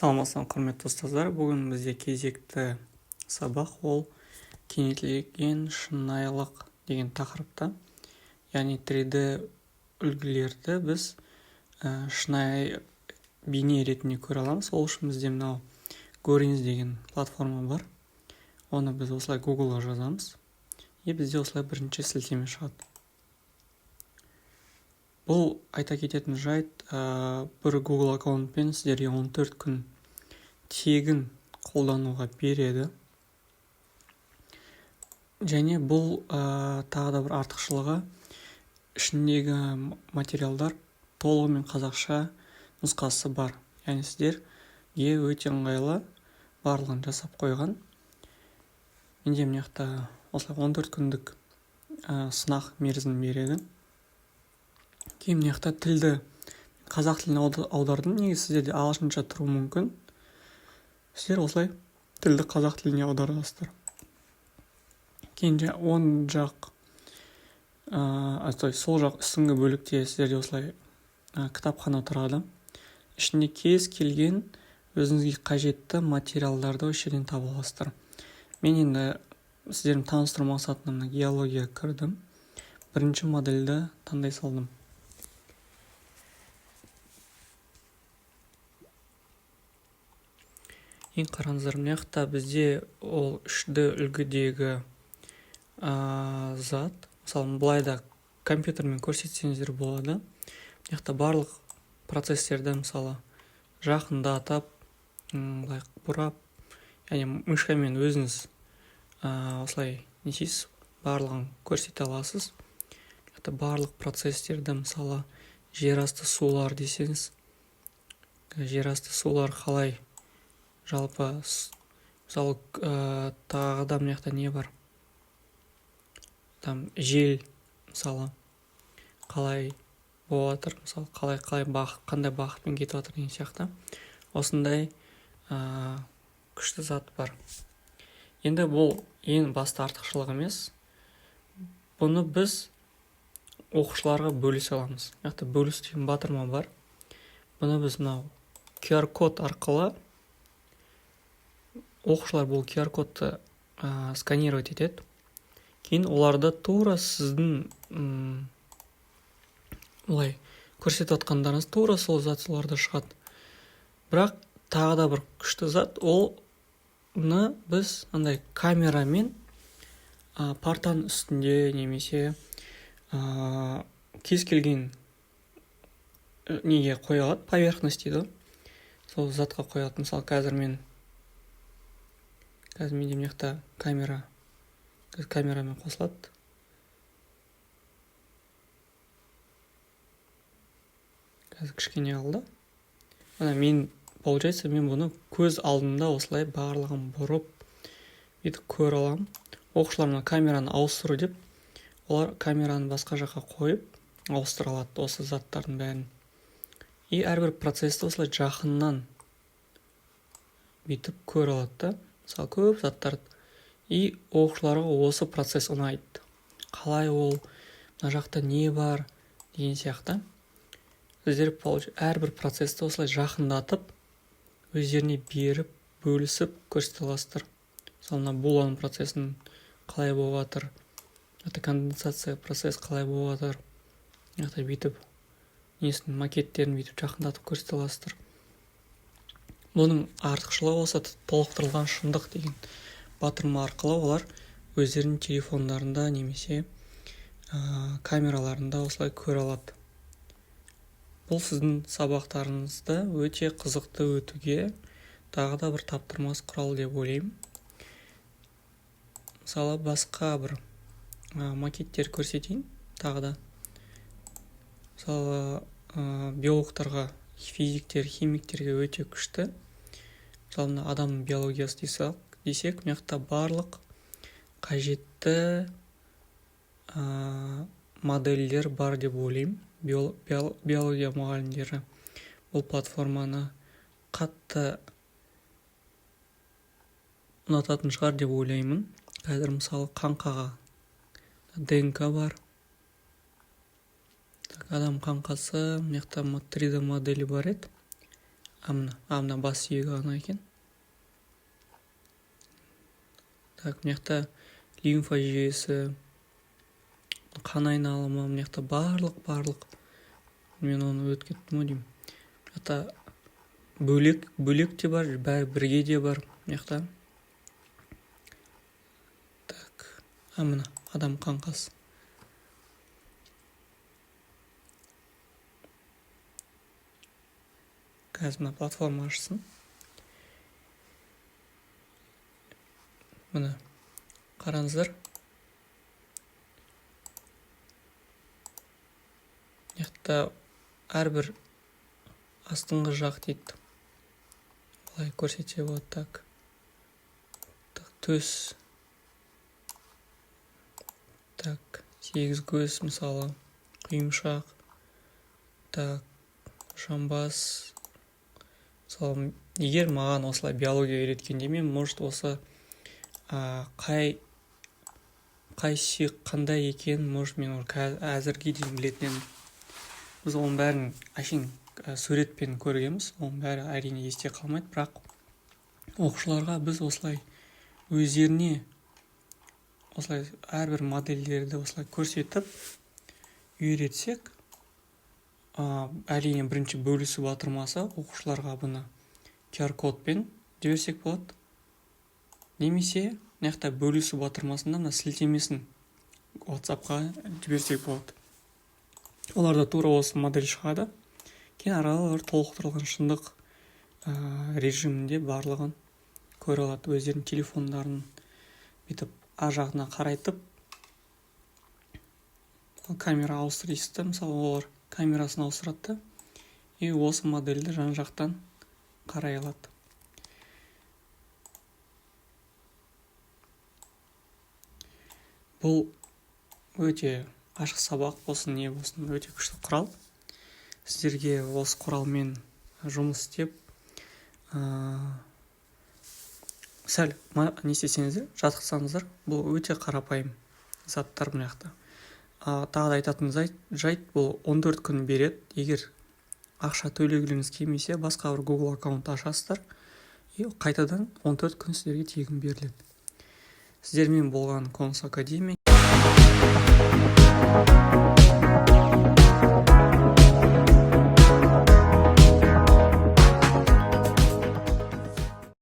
Саламатсыздар ма, құрметті ұстаздар! Бүгін бізде кезекті сабақ, ол кеңейтілген шынайылық деген тақырыпта, яғни 3D үлгілерді біз шынайы бейне ретінде көре аламыз. Ол үшін бізде мынау Gorins деген платформа бар. Оны біз осылай Googleға жазамыз, и бізде осылай бірінші сілтеме шығады. Бұл айта кететін жайт, бір Google аккаунтпен сіздерге 14 күн тегін қолдануға береді. Және бұл тағы да бір артықшылығы, ішіндегі материалдар толығымен қазақша нұсқасы бар. Яғни сіздерге өте ыңғайлы, барлығын жасап қойған. Менде мына жақта осылай 14 күндік сынақ мерзімін береді. Кейін мына жақта тілді қазақ тіліне аудардым. Негізі сіздерде ағылшынша тұруы мүмкін. Сіздер осылай тілді қазақ тіліне аударасыздар. Кейін оң жақ, то есть сол жақ үстіңгі бөлікте сіздерде осылай кітапхана тұрады. Ішінде кез келген өзіңізге қажетті материалдарды осы жерден таба аласыздар. Мен енді сіздермен таныстыру мақсатында мына геология кірдім, бірінші модельді таңдай салдым. Ең қараңыздар, мына жақта бізде ол 3D үлгідегі зат. Мысалы, былай да компьютермен көрсетсеңіздер болады. Мына жақта барлық процесстерді, мысалы, жақындатып, былай бұрап, яғни мышкамен өзіңіз осылай не істейсіз, барлығын көрсете аласыз. Мына жақта барлық процесстерді, мысалы, жер асты сулар десеңіз, жер асты сулар қалай жалпы, мысалы, тағы да мына жақта не бар, там жел, мысалы, қалай болып жатыр, мысалы, қалай бағыт, қандай бағытпен кетіп жатыр деген сияқты осындай күшті зат бар. Енді бұл ең басты артықшылығы емес, бұны біз оқушыларға бөлісе аламыз. Мына жақта бөліс деген батырма бар. Бұны біз мынау QR код арқылы, оқушылар бұл QR кодты сканировать етеді. Кейін оларды тура сіздің былай көрсетіп жатқандарыңыз тура сол зат соларда шығады. Бірақ тағы да бір күшті зат, ол оны біз андай камерамен партаның үстінде немесе кез келген неге қоя алады, поверхность дейді ғой, сол затқа қоя алады. Мысалы, қазір менде мына жақта камера, қазір камерамен қосылады. Қазір кішкене қалды. Мына мен, получается, мен бұны көз алдымда осылай барлығын бұрып бүйтіп көре аламын. Оқушылар мына камераны ауыстыру деп, олар камераны басқа жаққа қойып ауыстыра алады осы заттардың бәрін. И әрбір процессті осылай жақыннан бүйтіп көре алады да, мысалы, көп заттарды. И оқушыларға осы процесс ұнайды. Қалай ол, мына жақта не бар деген сияқты. Сіздер әрбір процессті осылай жақындатып, өздеріне беріп, бөлісіп көрсете аласыздар. Мысалы, мына буланың процесін қалай болып жатыр, это конденсация процесс қалай болып жатыр. Мына жақта бүйтіп несін, макеттерін бүйтіп жақындатып көрсете аласыздар. Бұның артықшылығы осы толықтырылған шындық деген батырма арқылы олар өздерінің телефондарында немесе камераларында осылай көре алады. Бұл сіздің сабақтарыңызды өте қызықты өтуге тағы да бір таптырмас құрал деп ойлаймын. Мысалы, басқа бір макеттер көрсетейін тағы да. Мысалы, биологтарға, физиктер, химиктерге өте күшті. Мысалы, мына адамның биологиясы десек, мына жақта барлық қажетті модельдер бар деп ойлаймын. Биология мұғалімдері бұл платформаны қатты ұнататын шығар деп ойлаймын. Қазір, мысалы, қаңқаға ДНК бар. Так, адам қаңқасы, мына жақта 3D моделі бар еді. А, мына, а, мына бас сүйегі ғана екен. Так, мына жақта лимфа жүйесі, қан айналымы, мына жақта барлық. Мен оны өтіп кеттім ау деймін. Мына жақта бөлек бөлек те бар, бәрі бірге де бар мына жақта. Так, а, мына адам қаңқасы. Қазір мына платформа ашсын. Міне, қараңыздар, мына жақта әрбір астыңғы жақ дейді, былай көрсетсе болады. Так, так, төс, так, сегіз көз, мысалы, құйымшақ, так, жамбас. Мысалы, егер маған осылай биология үйреткенде, мен, может, осы қай сүйек қандай екенін, может, мен әзірге дейін білетін едім. Біз оның бәрін әшейін суретпен көргенбіз, оның бәрі, әрине, есте қалмайды. Бірақ оқушыларға біз осылай өздеріне осылай әрбір модельдерді осылай көрсетіп үйретсек, әрине, бірінші бөлісу батырмасы, оқушыларға бұны QR кодпен жіберсек болады немесе мына жақта бөлісу батырмасында мына сілтемесін WhatsAppқа жіберсек болады. Оларда тура осы модель шығады. Кейін ары қарай олар толықтырылған шындық режимінде барлығын көре алады. Өздерінің телефондарын бүйтіп ар жағына қарайтып, камера ауыстыр дейсіз да, мысалы, олар камерасын ауыстырады да и осы модельді жан жақтан қарай алады. Бұл өте ашық сабақ болсын, не болсын, өте күшті құрал. Сіздерге осы құралмен жұмыс істеп, сәл не істесеңіздер, жаттықсаңыздар, бұл өте қарапайым заттар мына жақта. Тағы да айтатын жайт, бұл 14 күн береді. Егер ақша төлегілеріңіз келмесе, басқа бір Google аккаунт ашасыздар и қайтадан 14 күн сіздерге тегін беріледі. Сіздермен болған Конс Академия.